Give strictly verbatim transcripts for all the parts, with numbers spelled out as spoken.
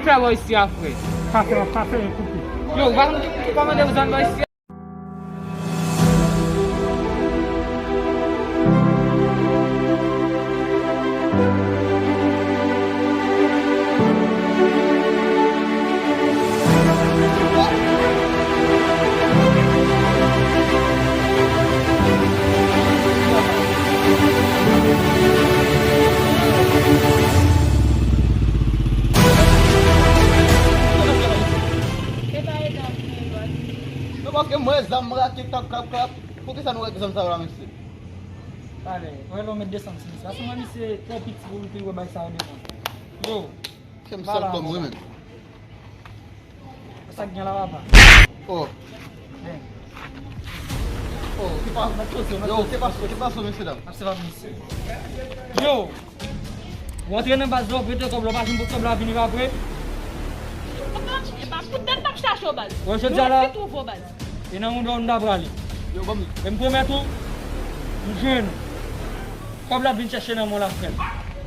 Fè bò isi a, frè. Sa fè, sa fè, koupe. Yo, ou pa konn ki, ki kòmande pou zòn bò isi a? Se pa edan pou mwen, bòs. Non, paske mwen, zam, m rake, krap, krap, krap. Poukisa nou rake zam sa yo la, mesye? Talè, wè lè w met desann sou misye. Paske mwen, misye twò piti pou, pou l wè bagay sa yo devan. Yo, fè m sèl kòm wi, menm. Sa k gen la, papa? Oh. Deng. Oh, ki pa, yo, ki pa, ki pa, mesye dam? Ap se pa misye. Yo! Ou antre nan baz la, ou prete kòb la, ou pa janm pot kòb la vini, pa vre? Papa, e pa poutèt m ap chache w, baz. Wè, jodi a la, nou resi twouve w, baz. E nan mouda w m ta prale. Yo, ban m li. E m pwomèt ou, m jwenn ou. Kòb la vin chèche nan men w la, frè m.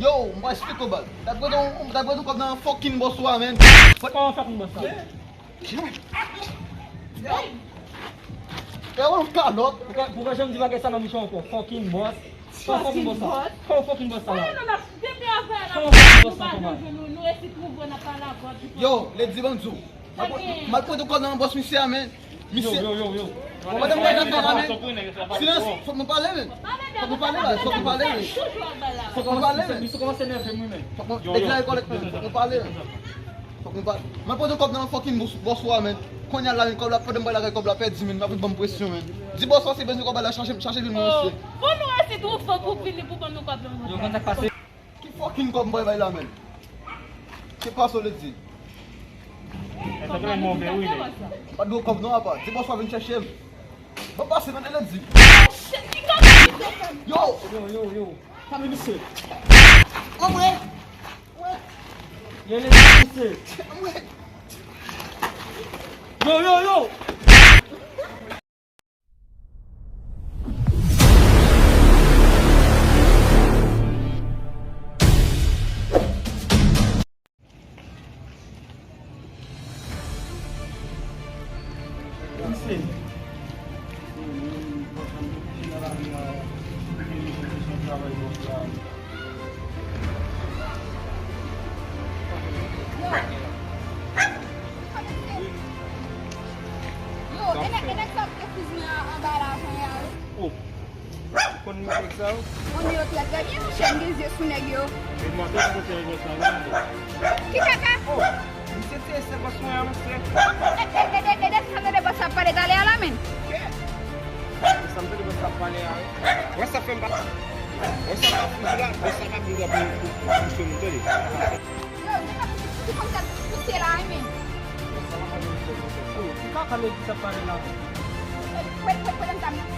Yo, m pral esplike w, baz. T ap prete yon, t ap prete yon kòb nan fucking bòs ou a, menn. Kòman fucking bòs la? E yon kalòt. Ou pa, ou pa janm di bagay sa nan bouch ou ankò. Fucking bòs. Fucking bòs sa. Kòman fucking bòs sa la? Kòman fucking bòs sa, kòman? Yo, Lady, ban m di w. M ap, m ap pote kòb nan bòs misye a, menn. Misye. Yo, yo, yo, yo. Madanm, gade afè la, menn. Silans, fòk nou pale, menn. Fòk nou pale, baz, fòk nou pale, menn. Fòk nou pale, menn. Misye kòmanse nève m, wi, menn. Fòk nou deklare kòlèk, menn. Fòk nou pale, menn. Fòk nou pale. M ap pote kòb nan fucking bòs, bòs ou a, menn. Kounye a la, menn, kòb la, pandan m bay lakay kòb la pèdi, menn. M ap vin ban m presyon, menn. Di bòs ou a se bezwen kòb la, chache, chache vin mwen, mesye. Fò nou resi twouve w pou vini pou ban nou kòb nan. Yo, konn sa k pase? Ki fucking kòb m pral bay la, menn? Ki pase w le di? Sa te move, wi, le. Pa dwe kòb non, apa. Di bòs ou a vin chèche m. Ban pase, menn, le di. Yo! Yo, yo, yo. Sa men misye. Anmwe! Yo, le di misye. Anmwe! Yo, yo, yo! Yo, e nèg, e nèg sa k te fiz mwen anba la, kounye a, wi. Oh. Ou konn nèg sa yo? Konnen yo trè, trè byen, monchè, m gen zye sou nèg yo. E mwen tou, m konn nèg sa yo. Ki kaka? Oh, misye te se bòs mwen an, monchè. E, e, e, e, e de sa m tande bòs la ap pale talè a la, menn. Kè? E sa m tande bòs la ap pale a, wi. Wè sa fè m pa. Wè sa m pa fouti la, bòs la pa vin dwa pou, pou, pou touche moun, tande. Yo, se pa ki, ki kòmsa pousye la, wi, men. Ki kaka lè di sa pale la? Kwè, kwè, kwè, kwè, dam nan.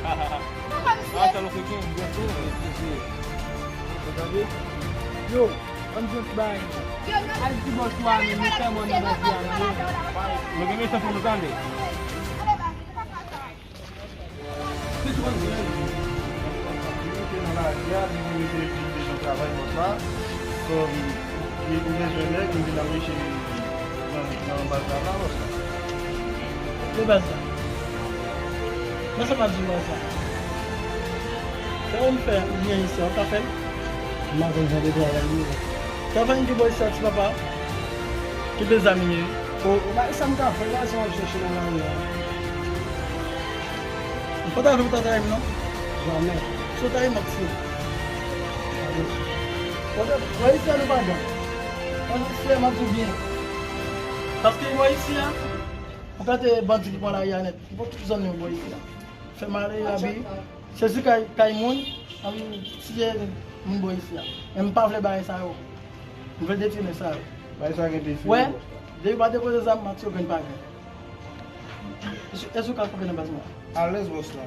Papa, misye. Yo, ann jwenn ti bagay. Yo, non. Al di bòs ou a, men, nou fè mòn nan bòs la, men. Nou gen mesaj pou nou tande. Ale, ba, se pa sa. Pitit mwen, li te nan lari a, li vin mete li bezwen travay bòs la. Kòm li bezwen nèg, li vin ap meche nan, nan baz la, la, bòs la. Ki baz la? Men sa m ap di w la sa. Sa w fè, ou byen isi a, ou ka fè l? M pa konn jan de travay li ye. Travay m ki bò isi a, ti papa. Ki bezwen ye. O, o, bagay sa m ka fè la, sa w ap chèche nan lari a. M pa ta vle w ta trayi m, non. Jamè. Si w trayi m, m ap tiye w. Poutèt, bò isi a nou pa bon. Paske isi a, m ap di w byen. Paske bò isi a, ou gade bandi ki pran lari a nèt. Pou tout zòn yo bò isi a. Fè male, abi. Sezi kay, kay moun, abi, tiye moun bò isi a. Men m pa vle bagay sa yo. M vle detwi nèg sa yo. Bagay sa gen defi. Wè, depi pa depoze zam, manti yo grenn pa grenn. Èske, èske w ka kanpe nan baz mwen? Alèz, bòs la.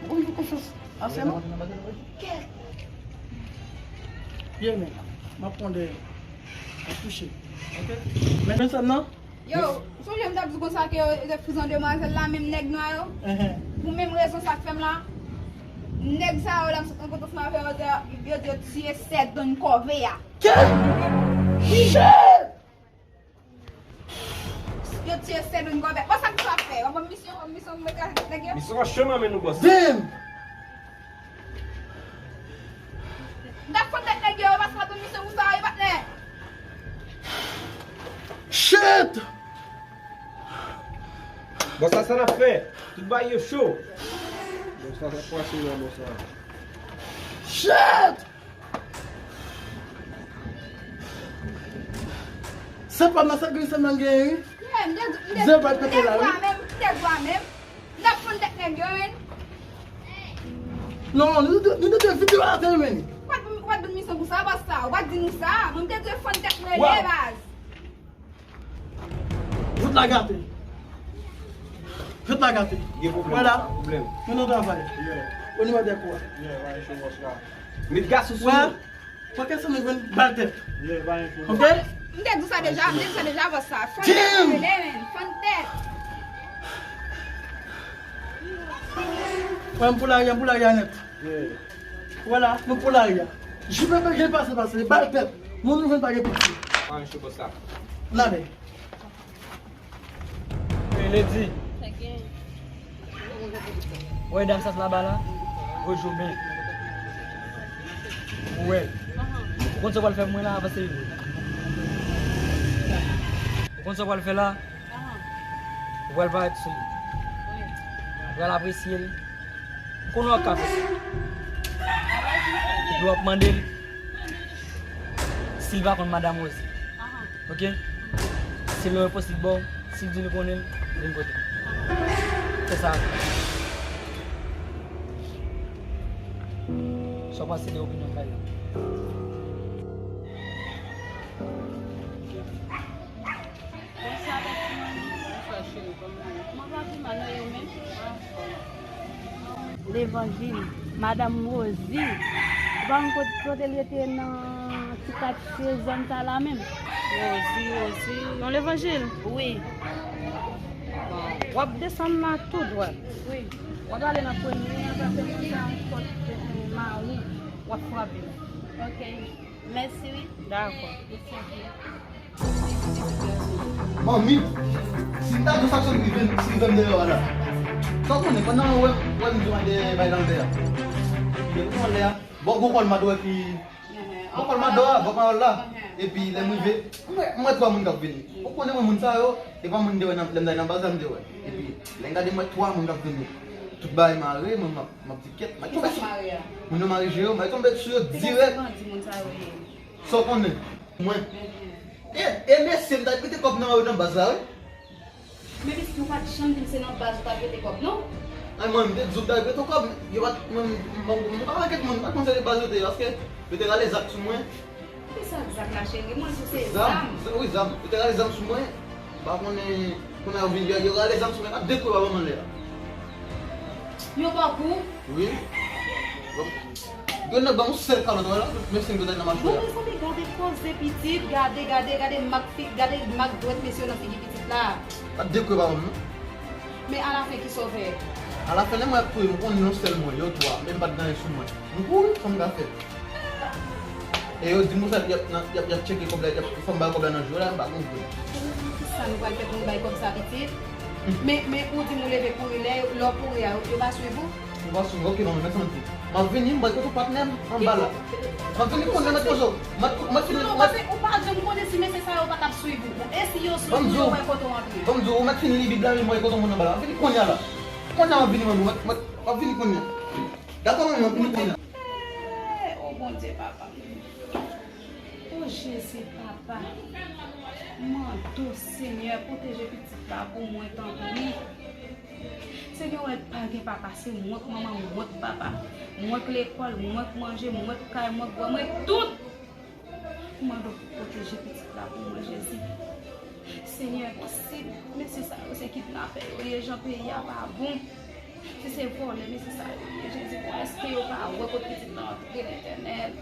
Ou konn fè konfyans ase, non? Byen, men, m ap pran dèyè. M ap touche. Oke? Men, men sa, non? Yo, ou sonje m t ap di konsa ke yo te fizan demwazèl la, menm nèg nwa yo? Enhen. Pou menm rezon sa k fè m la. Nèg sa yo la, m sot rankontre ansanm avè yo, yo di yo tiye sè Don Kòve a. Kè! Shit! Yo tiye sè Don Kòve. Bon, sa misye ap fè? Yon bon misyon, bon misyon, mwen ka nèg yo. Misyon an chanm anmen nou, bòs. Damn! M t ap fann tèt nèg yo, yo pa sa bon misyon pou sa, wi, patnè. Shit! Bòs la, sa n ap fè? Tout bagay yo cho. Bòs la, sa pwase la, bòs la. Shit! Se pa nan sa gri se nan gen, wi. Yeah, m te di, m te, Zè bay pete la, wi. M te di menm, m te di menm. M t ap fann tèt nèg yo, wi. Non, nou te, nou te fè videyo atè, wi. Ou pa t, ou pa t ban misyon pou sa, bòs sa. Ou pa t di nou sa. Mwen, m te dwe fann tèt mwen, baz. Jout la gate. Jout la gate. Gen pwoblèm, wala. Pwoblèm. Nou nan travay. Yeah. Ou nivo de kwa? Yeah, pa gen cho, bòs la. Met gason sou nou. Wè? Fò ke sa nou jwenn bal tèt. Yeah, pa gen cho. Ok? M te di sa deja, m te di sa deja, bòs sa. Fann tèt, men, fann tèt. Wè, m pou lari a, m pou lari a nèt. Yeah. Vwala, nou pou lari a. Jipe pe gen pase, pase, bal tèt. Moun nou jwenn pa gen piti. Pa gen cho, bòs la. N ale. Ey, Lady. Sa gen? Ou wè dam sa laba la? Ou jwe byen. Ou wè l. Ou konn sa w pral fè pou mwen la, avanse vin. Ou konn sa w pral fè la? Ou pral parèt sou li. Ou pral apresye l. Konnen w ap ka fè sa. Epi w ap mande l si l pa konn Madam Rosie. Ok? Si l wè posib ba w, si l di li konnen l, vin kote m. Fè sa avè m. Sa w panse de opinyon m la yo? Bonswa, bèl timoun. Bonswa, cheri, kòman w ye? Mwen pa pi mal, non, e ou menm? Levanjil, Madam Rosie. Ou pa konn kot, kote l rete nan ti katye zòn sa la menm? Rosie, Rosie. Yon levanjil? Wi. Bon, w ap desann la tou dwat. Wi. W ap ale nan premye, apre premye sa, yon sòt, eh, mawon. W ap frape. Ok. Mèsi, wi. Dakò. Manmi, si m ta di w sa k sot rive m, si rive m deyò a la. Sa w konnen, pandan w wè, wè m di w al dèyè bay nan dèyè a. Epi depi w al dèyè a, bò gwo kòl mad wè ki, bò kòl mad wè, bò kòl la. Epi lè m rive, m wè, m wè twa moun k ap vini. Ou konnen mwen moun sa yo, e pa moun m te wè nan, lè m t al nan baz la m te wè. Epi lè m gade m wè twa moun k ap vini. Tout bagay mare, mwen m ap M ap di kèt, m ap tonbe sou moun yo mare je yo, m ap tonbe sou yo dirèk. Sa w konnen? Mwen. E, e mesye, m t al prete kòb nan, nan baz la, wi. Men pitit ou pa t janm di m se nan baz ou t al prete kòb, non? Ay, mwen, m te di w m t al prete kòb. Yo pa t, mwen, m, m, m pa wè kèk moun, m pa t konn se de baz yo te ye, paske yo te rale zak sou mwen. Kisa k zak la, cheri? Mwen di w se zam. Zam, wi, zam. Yo te rale zam sou mwen. M pa konnen, kounye a yo vin, yo, yo rale zam sou mwen, pa de koup pa ban mwen lè a. Yo ba w kou? Wi. Bon. Yo nèk ban m yon sèl kalòt, wè la, tout mesye m yo t al nan mache a. Bon, mezanmi, gade koze pitit, gade, gade, gade mak fi, gade mak dwèt mesye yo nan figi pitit la. Pa de koup pa ban m, non. Men alafen, kisa w fè? Alafen, lè mwen ap kouri, m konn yon sèl mwen, yo twa, men m pa t gen anyen sou mwen. M kouri, sa m ka fè? E yo di m konsa, y ap, y ap, y ap tcheke kòb la, y ap, fò m ba yo kòb la nan jou la, m pa konn vre. Kisa nou pral fè pou nou bay kòb sa, pitit? Men, men ou di m ou leve kouri, lè, lè w kouri a, yo, yo pa swiv ou? Yo pa swiv, ok, manman, men sa m di. M ap vini, m pral kote patnè m, anba la. M ap vini kounye a, mèt poze w. Mèt, mèt fini, non, mèt. Paske ou pa janm konnen si mesye sa yo pa t ap swiv ou. E si yo swiv ou, yo wè kote w antre. Ban m di w, ou mèt fin li Bib la, wi, m pral kote w moun anba la. M ap vini kounye a la. Kounye a m ap vini, manman, mèt, mèt, m ap vini kounye a. Dakò, manman, m ap vini kounye a. Eh, o Bondye, papa. O Jezi, papa. Mande w, Senyè, pwoteje pitit la pou mwen, tanpri. Senyè, w wè l pa gen papa, se mwen k manman, mwen k papa. Mwen k lekòl, mwen k manje, mwen k kay, mwen k bwè, mwen k tout. Mande w pou pwoteje pitit la pou mwen, Jezi. Senyè, si mesye sa yo se kidnapè yo ye, jan peyi a pa bon. Si se vòlè mesye sa yo ye, Jezi, bon, èske yo pa wè kot pitit la antre, Letènèl?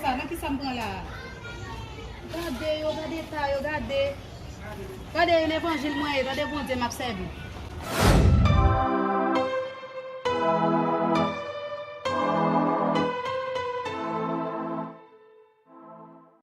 sa, nan ki sa m pran la a? Gade yo, gade eta yo, gade. Gade yon evanjil mwen ye, gade Bondye m ap sèvi.